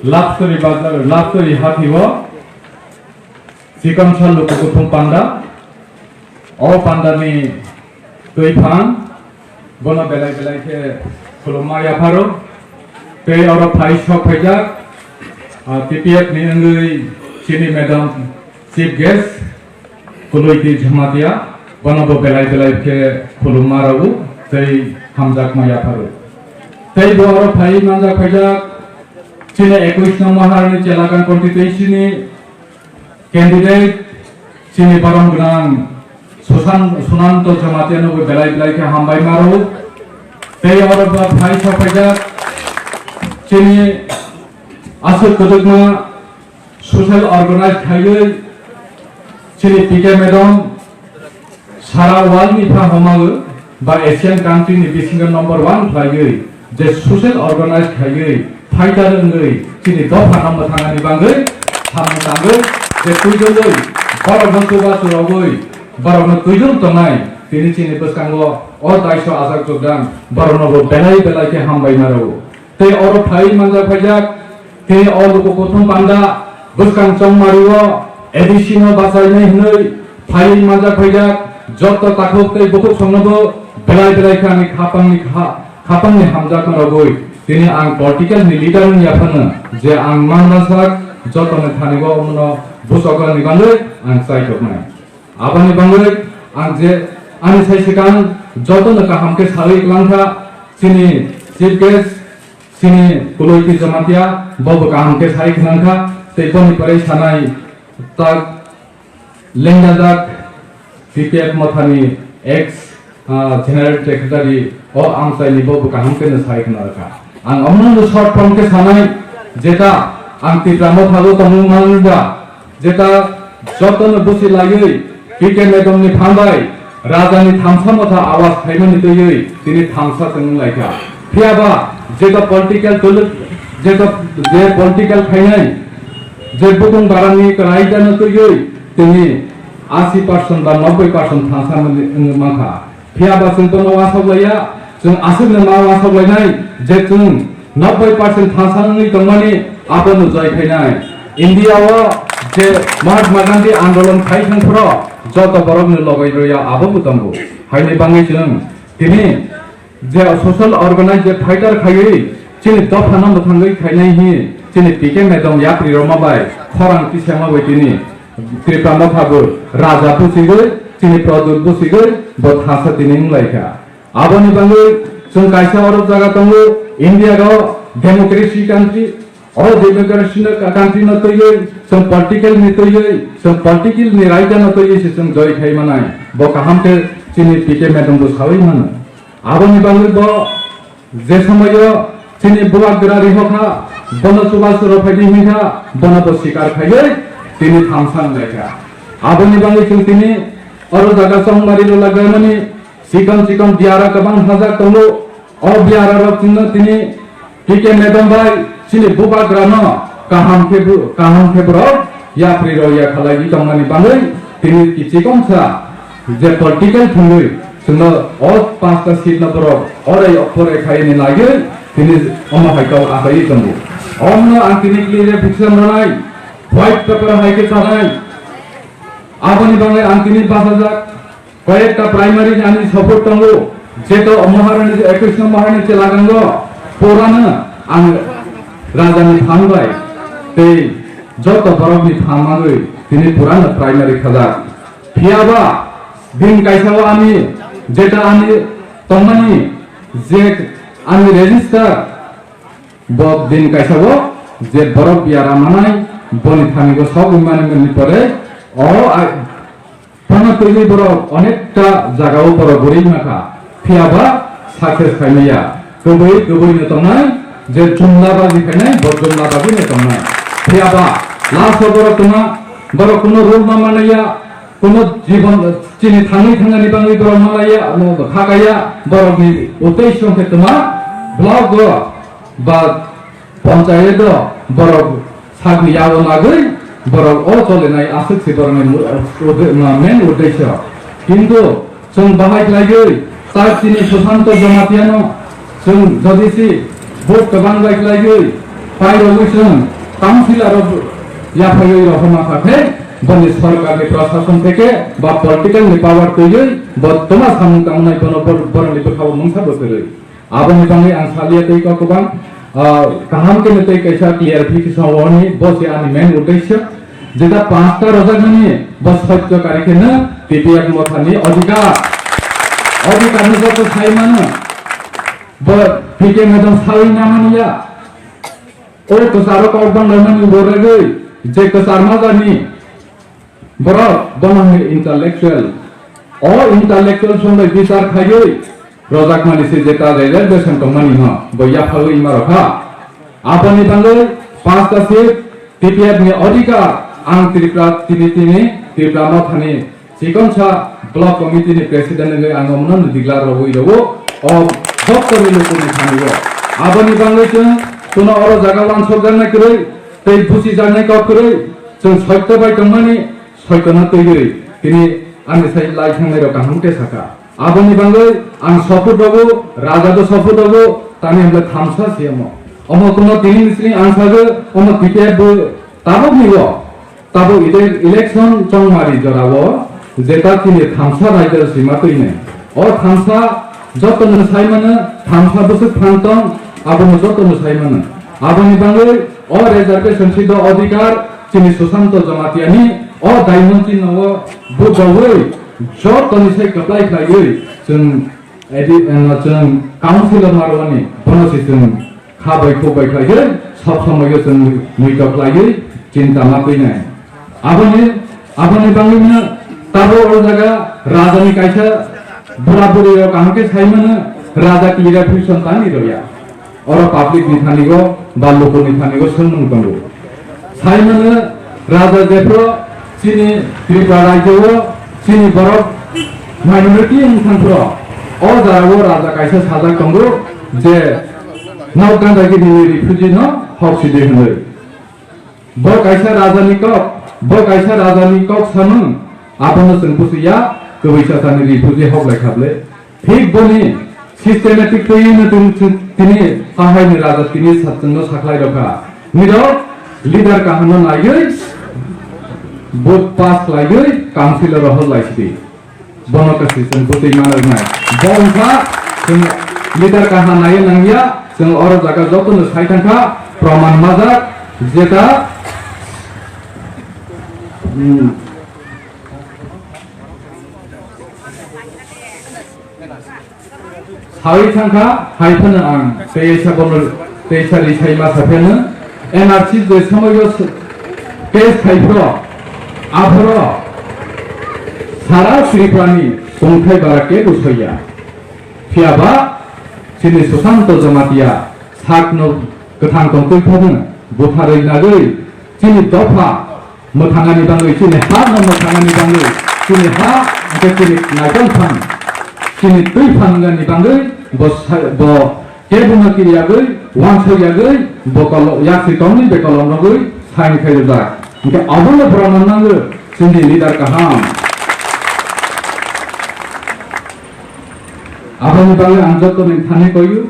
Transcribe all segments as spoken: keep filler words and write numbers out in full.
Lapsori bazar, Lapsori hathio, Chikamsa luku kuthum panda, o pandani twi phan, bono belai belai khe khulumma yapharo, tei oro phai sok phaijak, ah, T P F ni wngwi chini madam chief guest, Kuluiti Jamatia, bono bo belai belai khe khulumma rwo tei hamjakma yapharo. Tei bo oro phai manjak phaijak chini ekush nong Maharani Chelagan constituency ni candidate chini borom gwnang Susan-, Sunanto Jamatia no bo belai belai khe hambai maro. Tei oro bo phai sok phaijak chini aswk kwdwkma social organize khaiwi chini P K madam sara world ni pha homago ba Asian country ni bisingo number one khlaiwi je social organize khaiwi fighter wngwi chini dopha no mwthangani bangwi samung tangwi je twijlwi borokno chubachu rogwi borokno twijlwi tongnai tini chini bwskango o daiso ajak jokdan borokno bo belai belai khe hambai maro. Tei oro phai manjak phaijak, tei o luku kuthum panda bwskang chongmario A D C no bachainai hwnwi phai manjak phaijak, joto takhuk tei bukhuk songnobo belai belai khe ani khapangni kha-, khapangni hamjakma rogwi tini ang political ni leader wngya phano je ang manna sak jotoni thani o omono buchokna ni bagwi ang chaitok nai. Aboni bagwi ang je ani sai swkang jotono kaham khe sawi kwlangkha, chini chief guest, chini Kuluiti Jamatia, bobo kaham khe sai kwlangkha, tei boni pore sanai tak lengjajak T P F mothani ex, ah, general secretary o amchaini bobo kaham khe no sai khna rwkha. Ang omono short form khe sanai, jeta ang Tipra mothago tongmung manliba, jeta jotono busi laiwi P K madam ni phan bai raja ni thamsa motha awas khaimani twiwi tini thamsa chwng wnglaikha. Phiyaba jeta political tulu-, jeta je political khainai je bukung barani raida no twiwi tini asi percent ba noboi percent thamsa wngwi mankha. Phiya ba chwng bono uansuk laiya, chwng aswkno ma uansuk lainai je chwng noboi percent thansa wngwi tongmani abono joi khainai. India o je Mahatma Gandhi andolon khai thang phoro joto borokni logoi rwya abo bo tongo. Haini bangwi chwng tini je social organize je fighter khaiwi chini dophano mwthangwi khainai hi chini P K madam yapri roma bai khorang tisama bai tini Tripura motha bo raja busigwi, chini Pradyut busigwi, bo thasa tini wnglaikha. Aboni bagwi chwng kaisa oro jaga tongo, India o democracy country, o democracy no ka-, country no twiwi, chwng political ni twiwi, chwng political ni raida no twiwi se chwng joi khai manai. Bo kaham khe chini P K madam bo sawi mano. Aboni bagwi bo je somoio chini bubagra rihokha, bono chubachu rwphaidi hinkha, bono bo sikar khaiwi tini thamsa wnglaikha. Aboni bagwi chwng tini oro jaga chongmari rwlaglaimani chikon chikon biara kwbang hajak tongo. O biara rok chwngno tini P K madam bai chini bubagrano kaham khe bu-, kaham khe borok yapri rok yakhalaiwi tongmani bagwi tini kichikongsa je political thwngwi chwngno o pasta seat no borok orai okhorai khaini lagwi tini omo hai kok achaiwi tongo. Omno ang tini clarification rwnai, white paper hai khe chanai, aboni bagwi ang tini bachajak. Koyekta primary ni ani support tongo, jeto Maharani, ekwis no Maharani chelagango, purano ang raja ni phan bai tei joto borok ni phan manwi tini purano primary khajak. Phiyaba din kaisa o ani jeta ani tongmani je ani register bo din kaisa o je borok biara manai boni thani go sok wngmani pore o a-, Phano twiwi borok onekta jagao borok bwrwi wngkha, phiyaba success khaimaya. Kwbwi kwbwino tongnai, je jumla baji khainai, bo jumla bagwino tongnai. Phiyaba last o borok tongma, borok kuno rule ma manaya, kuno jibon chini thangwi thangnani bagwi borok malaya, ano khakaya, borokni uddesho khe tongma block o ba Ponchayet o borok sakni yago nagwi borok o cholenai aswk se borokni mu-, ude-, ma-, main uddesho. Kintu chwng bahai khlaiwi tak chini Susanto Jamatia no chwng jodi si vote kwbang bai khlaiwi Pairogwi chwng councillor rok yaphaiwi rohorma kha khe boni sorkar ni prosason theke ba political ni power twiwi bo toma samung tangnai bono bor-, boroni bwkhao mungsa bo kwrwi. Aboni bangwi ang salia tei kok kwbang, ah, kaham khe tei kaisa clarification hwnwi bo se ani main uddesyo. Jeta panchta rojaknani bo soityo kari khe no T P F mothani odhikar. Odhikar no joto sai mano. Bo P K madam sawi na manya. O kwcharo kok banglaimani borogwi je kwchar majani borok bono hwnwi intellectual. O intellectual songbai bichar khaiwi rojakmani se jeta reservation tongmani no bo yaphagwi ima rokha. Aboni bangwi pasta seat T P F ni odhikar ang Tripura tini tini Tripura mothani Chikonsa block committee ni president wngwi ang omono nijigla rogwi rogo o jottoni lukuni thani o. Aboni bangwi chwng kuno oro jaga wansokjaknai kwrwi tei buchijaknai kok kwrwi chwng soityo bai tongmani soityono twiwi tini ani sai lai thangnai rok kaham khe sakha. Aboni bangwi ang support rogo, raja bo support rogo, tani hwnle thamsa se omo. Omo kuno tini ni sini ang sago, omo T P F bo tabuk ni o. Tabuk ele-, election chongmari jorao jeta chini thamsa raida sima twinai. O thamsa jotono sai mano, thamsa bwswk phan tong, abono jotono sai mano. Aboni bangwi o reservation seat o odhikar chini Susanto Jamatiani o daimon chini o bujawi jotoni sai kwplai khlaiwi chwng edi, eh, chwng council o marwani bono se chwng kha bai khuk bai khlaiwi, sob somoio chwng muitok khlaiwi chinta ma twinai. Aboni, aboni bangwino tabuk o jaga rajani kaisa bura buri rok kaham khe sai mano, raja kira phison tani roya. Oro public ni thani go ba luku ni thani go swngmung tongo. Sai mano raja jephro chini Tripura rajyo o chini borok minority wng thangphro o jagao raja kaisa sajak tongo je nok ganda gini ni refugee no hok sidi hwnwi. Bo kaisa raja ni kok, bo kaisa raja ni kok samung abono chwng busu ya kwbwi sasani refugee hok lai khable. Thik boni systematic twi no tini, tini kahai ni raja tini sa-, chwngno saklai rokha. Nirok leader kaham no naiwi vote pass khlaiwi council o rohor lai sidi. Bono kasi chwng bwtwi manrwnai. Bo wngkha chwng leader kaham naiwi nangya, chwng oro jaga jotono sai thangkha, proman majak jeta, hmm, Sawi thangkha, hai phano ang teisa bono, teisa risai ma sa phano, N R C je somoyo s-, case khai phro, aphro sara Tripurani tongthai bara kebo soiya. Phiyaba chini Susanto Jamatia sakno kwthang tongtwi phano butharwi nagwi chini dopha mwthangani bangwi, chini ha no mwthangani bangwi, chini ha hwnkhe chini naikol phan, chini twi phan wngnani bangwi bo sa-, bo kebono kiryagwi, wansuk yagwi, bo kolo-, yaksi tongwi be kolom rogwi sign khai rijak. Hwnkhe abono borokno nango chini leader kaham. Aboni bagwi ang joto ni thani koyu.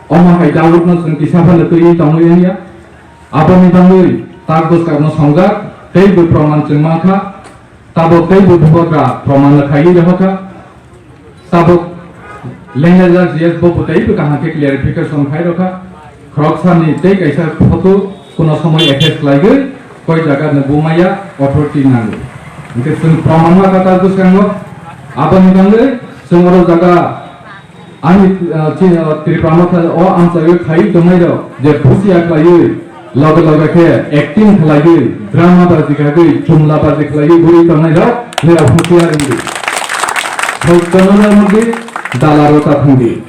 Omo hai Daudno chwng kisa phano twiwi tongwi wngya. Aboni bagwi tak bwskangno songjak, teibo proman chwng mankha. Tabuk teibo bubagra proman khaiwi rohorkha. Tabuk lenglajak G S bo bo teibo kaham khe clarification khai rokha. Khoroksani tei kaisa photo kuno somoi attach khlaigwi koi jaga no bumaya authority nango. Hwnkhe chwng proman ma kha tak bwskango. Aboni bagwi chwng oro jaga Ani, ah, chini, ah, Tripura Motha o amchaio khai tongnai rok je busia khlaiwi, loge loge khe acting khlaiwi, drama baji khlaiwi, chumla baji khlaiwi bui tongnai rok, nira husiar wngdi. Sotto no modi, dala rota thangdi.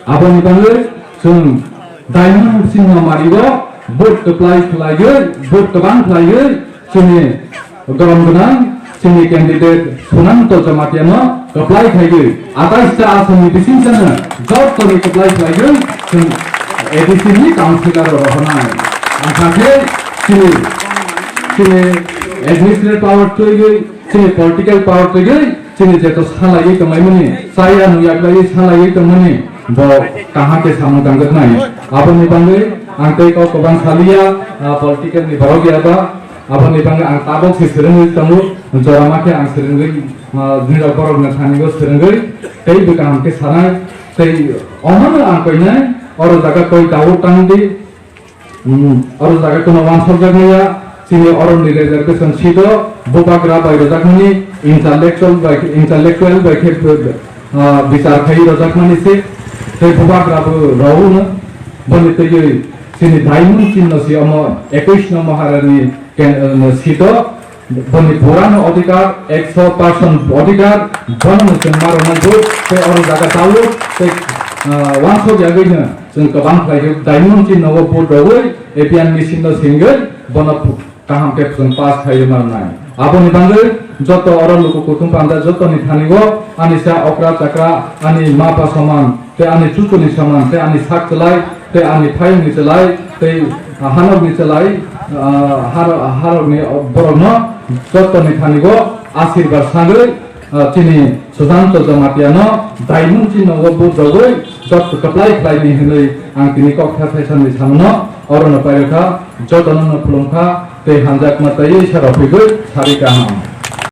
Aboni bagwi chwng Diamond Singha Mario vote kwplai khlaiwi, vote kwbang khlaiwi, chini gorom gwnang, chini candidate Sunanto Jamatiano kwplai khaiwi atais ta asomni bising chano jottoni kwplai khlaiwi chwng A D C ni councillor rok rohornai. Ang sakhe chini, chini administrative power twiwi, chini political power twiwi, chini jeto salaiwi tonglaimani, chaya nungyaklaiwi salaiwi tongmani, bo kaham khe samung tangjaknai. Aboni bagwi Ang tei kok kwbang saliya, ah, political ni borok ya ba, aboni bagwi ang tabok se swrwngwi tongo, jora ma khe ang swrwngwi, ah, nirok borok no thani go swrwngwi, tei bwkha ham khe sanai, tei omono ang koinai, oro jaga koi Daud tang di, hmm, oro jaga kono wansok jak ya, chini oro ni reservation seat o, bubagra bai rojak mani, intellectual bai, intellectual bai khe, ah, bichar khai rojak mani se, tei bubagra bo rao no, boni twiwi chini Daimon Chinno si omo ekush no Maharani ken, eh, seat o, boni purano odhikar, ekso percent odhikar, bono no chwng ma rwnai bo, tei oro jaga Daud, tei, ah, wansok yagwi no chwng kwbang khlai khe Daimon Chinno o vote rogwi A P M machine no singwi bono kaham khe chwng pass khai ma rwnai. Aboni bagwi joto oro luku kutung panda jotoni thani o ani sa okra chakra, ani ma pa soman, tei ani chuchuni soman, tei ani sak chlai, tei ani phayung ni chlai, tei, ah, hanok ni chlai, ah, har-, harok ni borok no jotoni thani o asirbar sagwi, ah, chini Susanto Jamatia no Daimon Chinno o vote rogwi jot kwplai khlai ni hwnwi ang tini kok tha thaisa ni samno oro no pairokha, joto no no khulumkha tei hamjakma tei sa rw phigwi sari kaham.